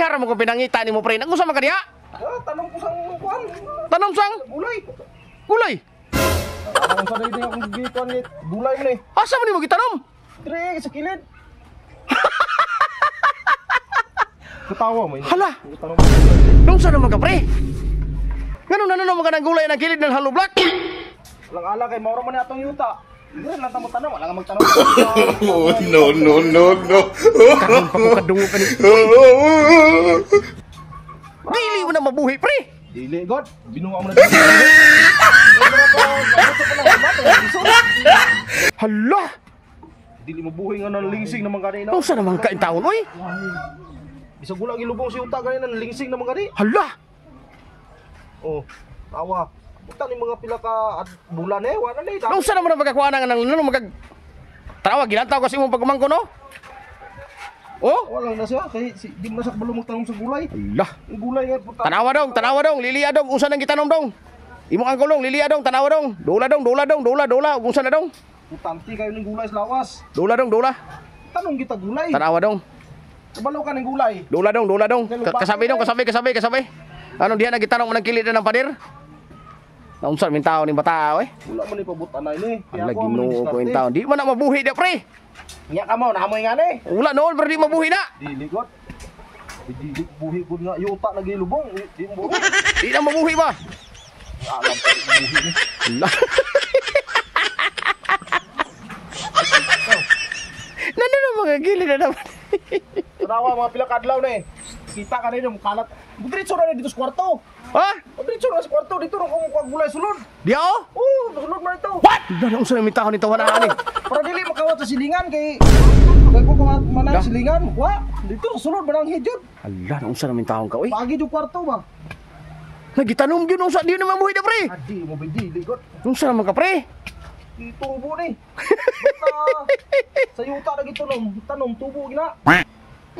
Dihara mo kung pinangita nimo, pre. Nag-unsa man ka diha? Ah, tanong ko sang kuan. Tanom sang Gulay. Gulay. Tanong sa dito akong gikuan ni gulay man eh. Asa man nimo gitanom? Dire sa kilid. Katawa mo ini. Hala. Tanong. Nung naman ka, pre? Ngano nananom ka ng gulay ng kilid ng hollow block? Walang ala kay mauro man ni atong yuta. Dire lang ta mo tanong, wala nga magtanong. Oh, no, no, no, no. Karon pa ko kadungog ani. Dili mo na mabuhi, pre. Dili god, binuha mo na dito. Hala. Dili mabuhi nga nang lingsing naman gani na. Unsa naman ka intawon, oy? Bisag wala gilubong si yuta gani nang lingsing naman gani. Hala. Oh, tawa. Buta ni mga pila ka at bulan eh, wala na eh. Unsa naman ang pagkakuha ng nang magag Tarawa gilantaw kasi imong pagumangko, no? Oh? Wala na siya kay si, di mo na siya kabalo magtanong sa gulay. Hala. Ang gulay nga puta. Tanawa dong, tanawa dong, liliya dong, unsa nang gitanom dong? Imong ang kulong, liliya dong, tanawa dong. Dula dong, dula dong, dula, dula, unsa na dong? Putante kayo ng gulay sa lawas. Dula dong, dula. Tanong kita gulay. Tanawa dong. Kabalo ka ng gulay. Dula dong, dula dong. Kasabi dong, kasabi, kasabi, kasabi. Anong diha nagitanong mo ng kilid na ng pader? Naunsa min tao ning bata oy. Wala man ipabutan na ini. Ala, Ginoo ko in taon. Di man na mabuhi dia, pre. Nya ka mo, naamoy nga ni. Wala noon pero di mabuhi na. Dili god. Dili buhi gud nga yuta nagilubong. Di mo buhi. Di na mabuhi ba? Alam ko buhi ni. Ala. Nano na mga gilid na naman. Tanawa mga pila ka adlaw na eh. Kita ka na kalat. Diretso na ni dito sa kwarto. Ha? Diretso na sa kwarto dito ra ko mukuha gulay sulod. Di oh? Oh, sulod man ito. What? Ala, unsa na min taon ni tawa na ani? Para dili makawat sa silingan kay kay ko kawat man ang silingan, wa. Dito sulod man ang hidyod. Ala, unsa na min taon ka oy? Pagi yung kwarto ba? Nagitanom gyud unsa di na mabuhi na, pre. Adi mo ba dili god. Unsa naman ka, pre? Tubo ni. Basta sa yuta na gitunom, tanom tubo gina. Ala,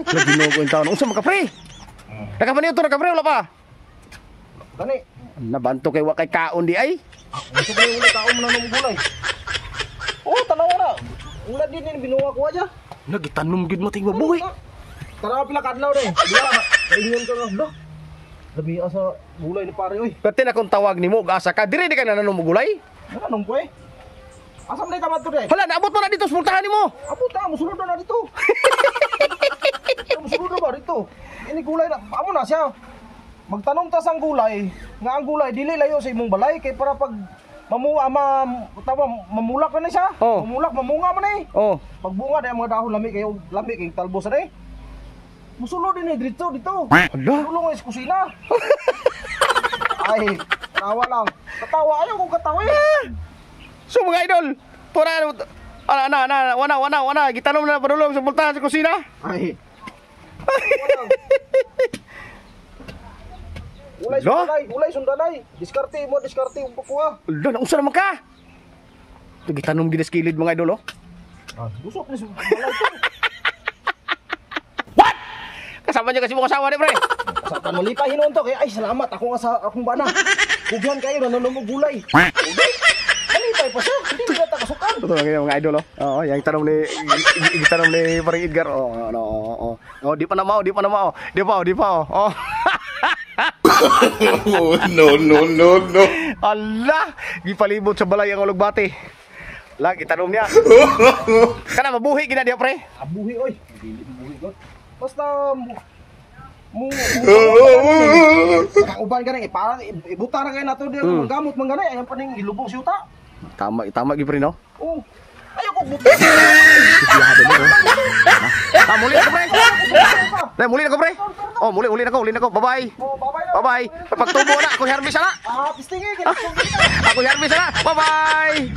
Ginoo ko in taon. Unsa man ka, pre? Nakapaniyo to na ka, pre, wala pa. Gani. Nabanto kay wa kay kaon di ay. Unsa ba yung tao mo na nung gulay? Oh, tanawa na. Wala din ni binuha ko aja. Nagitanom gyud mo ting mabuhi. Tanawa pila ka adlaw ni. Diya kaingon ka nga, "Lo. Labi sa gulay ni pare oy." Pwede na kung tawag nimo og asa ka, dire di ka nananom og gulay. Ano ko eh? Asa man tamat to de? Hala, naabot mo na dito sa pultahan nimo. Abot ta, musulod na dito. Musulod na ba dito? Ini gulay na, amo na siya. Magtanom ta sang gulay, nga ang gulay dili layo sa imong balay kay para pag mamulak na ni siya. Oh. Mamulak, mamunga man eh. Oh. Pagbunga dahil mga dahon lami kayo, lami kay talbos na eh. Musulod din eh, dito, dito. Hala. Tulong sa kusina. Ay, tawa lang. Katawa, ayaw kong katawa eh. So mga idol, tura ana ana ana wana wana wana gitanom na padulong sa pultahan sa kusina. Ay. Ulay Lo? sundanay, ulay sundanay. Diskarte mo, diskarte yung pakuha. Hala, naunsa naman ka? Gitanom gid sa kilid mga idol oh. Ah, busok ni balay to. What? Kasama niyo kasi mo asawa ni pre. Sa panulipay hinuon to kay ay salamat ako nga sa akong bana. Kugyan kayo nanunom og gulay. Malipay pa siya, hindi na ta kasukan. Ito mga idol oh. Oo, yang tanong ni gitanong ni Paring Edgar. Oh, ano, oo, oo. Oh, di pa na mao, di pa na mao. Di pa, oh, di pa oh. Oh. Oh, no, no, no, no. Allah, gipalibot sa balay ang ulugbati. Lagi tanom niya. Kana mabuhi gina diha, pre. Abuhi oy. Dili buhi god. Basta mo uban ka rin, parang ibuta na kayo nato diyan gamot man gani ayan pa ning ilubong si uta. Tama, tama gyud pre no. Oh. Ayaw ko buta. Ah, muli na ko, pre. Pre, muli na ko, pre. Oh, muli, uli na ko, uli na ko. Bye-bye. Oh, bye-bye na. Bye-bye. Pagtubo na ako harvest na. Ah, pistingi, Ako harvest na. Bye-bye.